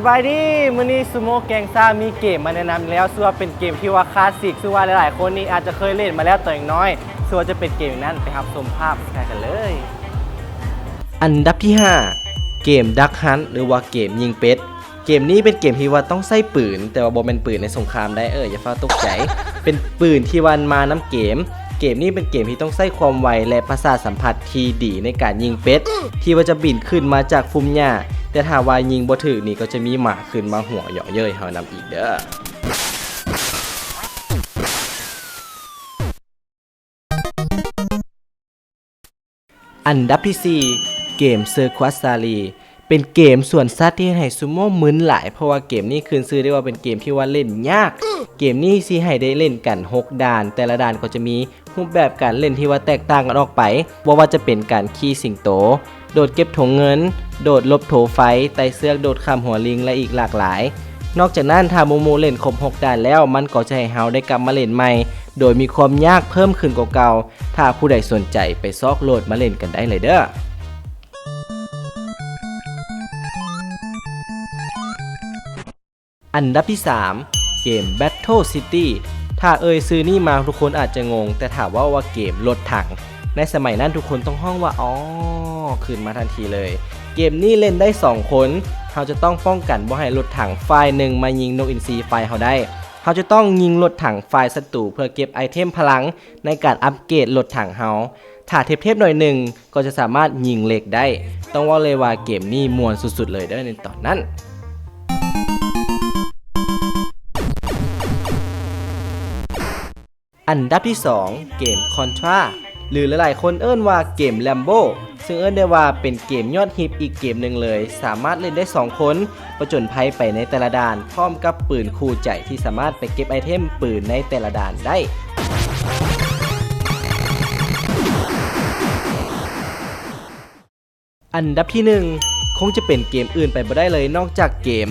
ສະບາຍດີ ມື້ນີ້ຊູໂມແກງຊາມີເກມມາແນະນຳອີກແລ້ວ ເຊື່ອວ່າເປັນເກມທີ່ວ່າຄລາສສິກ ເຊື່ອວ່າຫຼາຍໆຄົນນີ້ອາດຈະເຄີຍຫຼິ້ນມາແລ້ວຕອນນ້ອຍ ເຊື່ອວ່າຈະເປັນເກມນັ້ນ ໄປຮັບຊົມພາບນຳກັນເລີຍ. ອັນດັບທີຫ້າ ເກມດັກຮັນ ຫຼືວ່າເກມຍິງເປັດ. ເກມນີ້ເປັນເກມທີ່ວ່າຕ້ອງໃຊ້ປືນ ແຕ່ວ່າບໍ່ແມ່ນປືນໃນສົງຄາມໃດ໋ ເອີ ຢ່າຟ້າວຕົກໃຈ ເປັນປືນທີ່ວ່າມານຳເກມ. ເກມນີ້ເປັນເກມທີ່ຕ້ອງໃຊ້ຄວາມໄວ ແລະ ປະສາດສຳຜັດທີ່ດີໃນການຍິງເປັດ ທີ່ວ່າຈະບິນຂຶ້ນມາຈາກຟຸ່ມຫຍ້າ ແຕ່ຖ້າວ່າຍິງບໍ່ຖືກນີ້ ກໍຈະມີໝາຂຶ້ນມາຫົວເຍາະເຍີ້ຍເຮົານຳອີກເດີ້. ອັນດັບທີສີ່ ເກມເຊີຄວັດຊາລີ ເປັນເກມສວນສັດທີ່ເຮັດໃຫ້ຊູໂມມຶນຫຼາຍ ເພາະວ່າເກມນີ້ຂຶ້ນຊື່ໄດ້ວ່າເປັນເກມທີ່ວ່າຫຼິ້ນຍາກ. ເກມນີ້ຊິໃຫ້ໄດ້ຫຼິ້ນກັນຫົກດ່ານ ແຕ່ລະດ່ານກໍຈະມີຮູບແບບການຫຼິ້ນທີ່ວ່າແຕກຕ່າງກັນອອກໄປ ບໍ່ວ່າຈະເປັນການຂີ່ສິງໂຕ, ໂດດເກັບຖົງເງິນ, ໂດດຫຼົບໂທໄຟ, ໄຕ່ເຊືອກ, ໂດດຂ້າມຫົວລິງ ແລະ ອີກຫຼາກຫຼາຍ. ນອກຈາກນັ້ນ ຖ້າໝູ່ໆຫຼິ້ນຄົບຫົກດ່ານແລ້ວ ມັນກໍຈະໃຫ້ເຮົາໄດ້ກັບມາຫຼິ້ນໃໝ່ ໂດຍມີຄວາມຍາກເພີ່ມຂຶ້ນກວ່າເກົ່າ. ຖ້າຜູ້ໃດສົນໃຈ ໄປຊອກໂຫຼດມາຫຼິ້ນກັນໄດ້ເລີຍເດີ້. ອັນດັບທີສາມ ເກມ Battle City. ຖ້າເອີ່ຍຊື່ນີ້ມາ ທຸກຄົນອາດຈະງົງ, ແຕ່ຖ້າເວົ້າວ່າເກມລົດຖັງ ໃນສະໄໝນັ້ນ ທຸກຄົນຕ້ອງຮ້ອງວ່າ ອໍ ຂຶ້ນມາທັນທີເລີຍ. ເກມນີ້ຫຼິ້ນໄດ້ສອງຄົນ, ເຮົາຈະຕ້ອງປ້ອງກັນບໍ່ໃຫ້ລົດຖັງຝ່າຍໜຶ່ງມາຍິງນົກອິນຊີຝ່າຍເຮົາໄດ້. ເຮົາຈະຕ້ອງຍິງລົດຖັງຝ່າຍສັດຕູ ເພື່ອເກັບໄອເທັມພະລັງໃນການອັບເກຣດລົດຖັງເຮົາ. ຖ້າເທັບໆໜ້ອຍໜຶ່ງ ກໍຈະສາມາດຍິງເຫຼັກໄດ້. ຕ້ອງເວົ້າເລີຍວ່າເກມນີ້ມ່ວນສຸດໆເລີຍເດີ້ໃນຕອນນັ້ນ. ອັນດັບທີສອງ ເກມ Contra ຫຼືຫຼາຍໆຄົນເອີ້ນວ່າເກມ Rambo ຊຶ່ງເອີ້ນໄດ້ວ່າເປັນເກມຍອດຮິດອີກເກມໜຶ່ງເລີຍ, ສາມາດຫຼິ້ນໄດ້ສອງຄົນ, ປະຈົນໄພໄປໃນແຕ່ລະດ່ານ ພ້ອມກັບປືນຄູ່ໃຈທີ່ສາມາດໄປເກັບໄອເທັມປືນໃນແຕ່ລະດ່ານໄດ້. ອັນດັບທີໜຶ່ງ ຄົງຈະເປັນເກມອື່ນໄປບໍ່ໄດ້ເລີຍນອກຈາກເກມ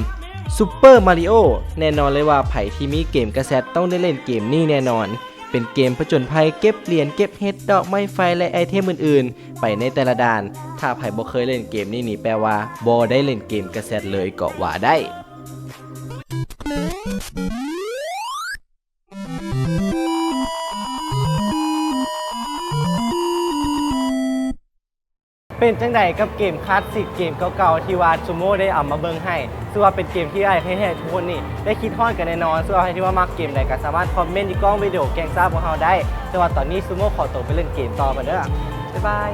Super Mario. ແນ່ນອນເລີຍວ່າໃຜທີ່ມີເກມກາແຊັດຕ້ອງໄດ້ຫຼິ້ນເກມນີ້ແນ່ນອນ. ເປັນເກມຜະຈົນໄພ ເກັບຫຼຽນ ເກັບເຫັດ ດອກໄມ້ໄຟ ແລະ ໄອເທັມອື່ນໆ ໄປໃນແຕ່ລະດ່ານ. ຖ້າໃຜບໍ່ເຄີຍຫຼິ້ນເກມນີ້ນີ້ ແປວ່າບໍ່ໄດ້ຫຼິ້ນເກມກາແຊັດເລີຍກໍວ່າໄດ້. ເປັນຈັ່ງໃດກັບເກມຄລາສສິກ ເກມເກົ່າໆ ທີ່ວ່າຊູໂມໄດ້ເອົາມາເບິ່ງໃຫ້? ເຊື່ອວ່າເປັນເກມທີ່ຢາກເຮັດໃຫ້ທຸກຄົນນີ້ໄດ້ຄິດຮອດກັນແນ່ນອນ. ເຊື່ອວ່າໃຜທີ່ວ່າມັກເກມໃດກໍສາມາດຄອມເມັນຢູ່ກ້ອງວິດີໂອແກງຊາພວກເຮົາໄດ້. ແຕ່ວ່າຕອນນີ້ຊູໂມຂໍຕົວໄປຫຼິ້ນເກມຕໍ່ກ່ອນເດີ້. ບາຍບາຍ.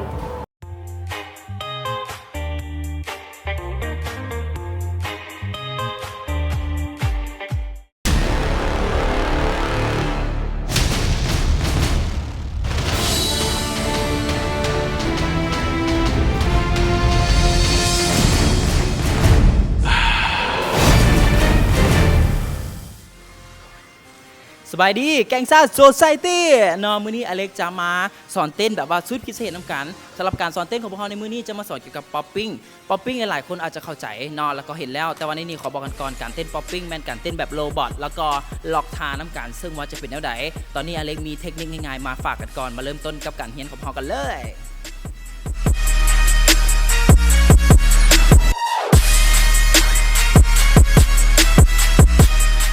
ສະບາຍດີ ແກງຊາ Society ເນາະ. ມື້ນີ້ອາເລັກຈະມາສອນເຕັ້ນແບບວ່າສຸດພິເສດນຳກັນ. ສຳລັບການສອນເຕັ້ນຂອງພວກເຮົາໃນມື້ນີ້ ຈະມາສອນກ່ຽວກັບ Popping Popping ຫຼາຍໆຄົນອາດຈະເຂົ້າໃຈເນາະ ແລ້ວກໍເຫັນແລ້ວ, ແຕ່ວ່າໃນນີ້ຂໍບອກກັນກ່ອນ, ການເຕັ້ນ Popping ແມ່ນການເຕັ້ນແບບໂຣບອດ ແລ້ວກໍລັອກທ່ານຳກັນ, ເຊິ່ງວ່າຈະເປັນແນວໃດ. ຕອນນີ້ອາເລັກມີເທັກນິກງ່າຍໆມາຝາກກັນກ່ອນ, ມາເລີ່ມຕົ້ນກັບການຮຽນຂອງເຮົາກັນເລີຍ.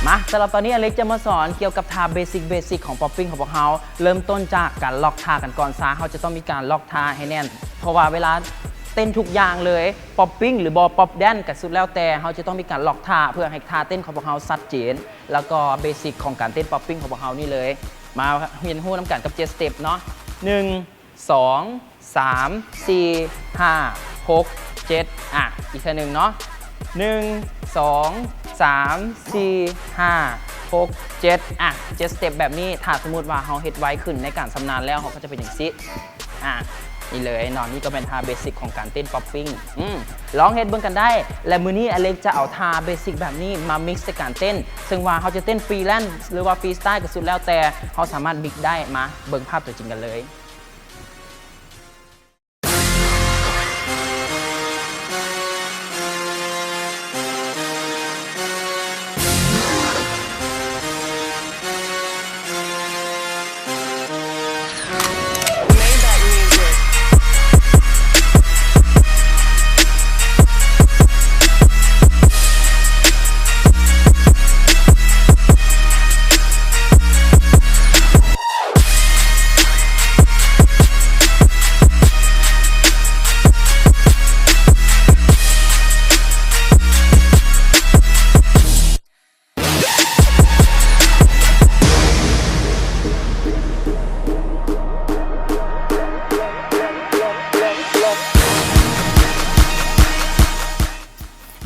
ມາ, ສຳລັບຕອນນີ້ອາເລັກຈະມາສອນກ່ຽວກັບທ່າເບສິກໆຂອງ Popping ຂອງພວກເຮົາ. ເລີ່ມຕົ້ນຈາກການລັອກທ່າກັນກ່ອນຊະ, ເຮົາຈະຕ້ອງມີການລັອກທ່າໃຫ້ແໜ້ນ, ເພາະວ່າເວລາເຕັ້ນທຸກຢ່າງເລີຍ Popping ຫຼືບໍ່ Pop Dance ກໍສຸດແລ້ວແຕ່, ເຮົາຈະຕ້ອງມີການລັອກທ່າ ເພື່ອໃຫ້ທ່າເຕັ້ນຂອງພວກເຮົາຊັດເຈນ, ແລ້ວກໍເບສິກຂອງການເຕັ້ນ Popping ຂອງພວກເຮົານີ້ເລີຍ. ມາຮຽນຮູ້ນຳກັນກັບເຈັດສະເຕັບເນາະ, ໜຶ່ງ ສອງ ສາມ ສີ່ ຫ້າ ຫົກ ເຈັດ ອ່ະ ອີກເທື່ອໜຶ່ງເນາະ, ໜຶ່ງ ສອງ ສາມ ສີ່ ຫ້າ ຫົກ ເຈັດ ອ່ະ ເຈັດສະເຕັບແບບນີ້. ຖ້າສົມມຸດວ່າເຮົາເຮັດໄວຂຶ້ນໃນການຊຳນານແລ້ວ ເຮົາກໍຈະເປັນຈັ່ງຊີ້. ອ່ະ ນີ້ເລີຍເນາະ, ນີ້ກໍແມ່ນທ່າເບສິກຂອງການເຕັ້ນ Popping. ອືມ ລອງເຮັດເບິ່ງກັນໄດ້. ແລະ ມື້ນີ້ອາເລັກຈະເອົາທ່າເບສິກແບບນີ້ມາ mix ໃສ່ການເຕັ້ນ, ເຊິ່ງວ່າເຮົາຈະເຕັ້ນ Freelance ຫຼືວ່າ Freestyle ກໍສຸດແລ້ວແຕ່, ເຮົາສາມາດ mix ໄດ້. ມາເບິ່ງພາບຕົວຈິງກັນເລີຍ.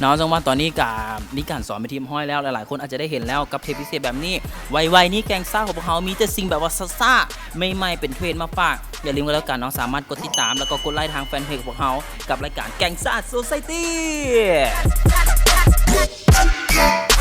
ເອົາ ຈັ່ງວ່າຕອນນີ້ກະມີການສອນເປັນທີ່ຮຽບຮ້ອຍແລ້ວ ຫຼາຍໆຄົນອາດຈະໄດ້ເຫັນແລ້ວກັບເທບພິເສດແບບນີ້. ໄວໆນີ້ແກງຊາຂອງພວກເຮົາມີແຕ່ສິ່ງແບບວ່າຊ້າໆ ໃໝ່ໆ ເປັນເທຣນມາຝາກ. ຢ່າລືມກັນແລ້ວກັນເນາະ ສາມາດກົດຕິດຕາມ ແລ້ວກໍກົດໄລທາງແຟນເພຈຂອງພວກເຮົາ ກັບລາຍການແກງຊາໂຊຊາຍຕີ້.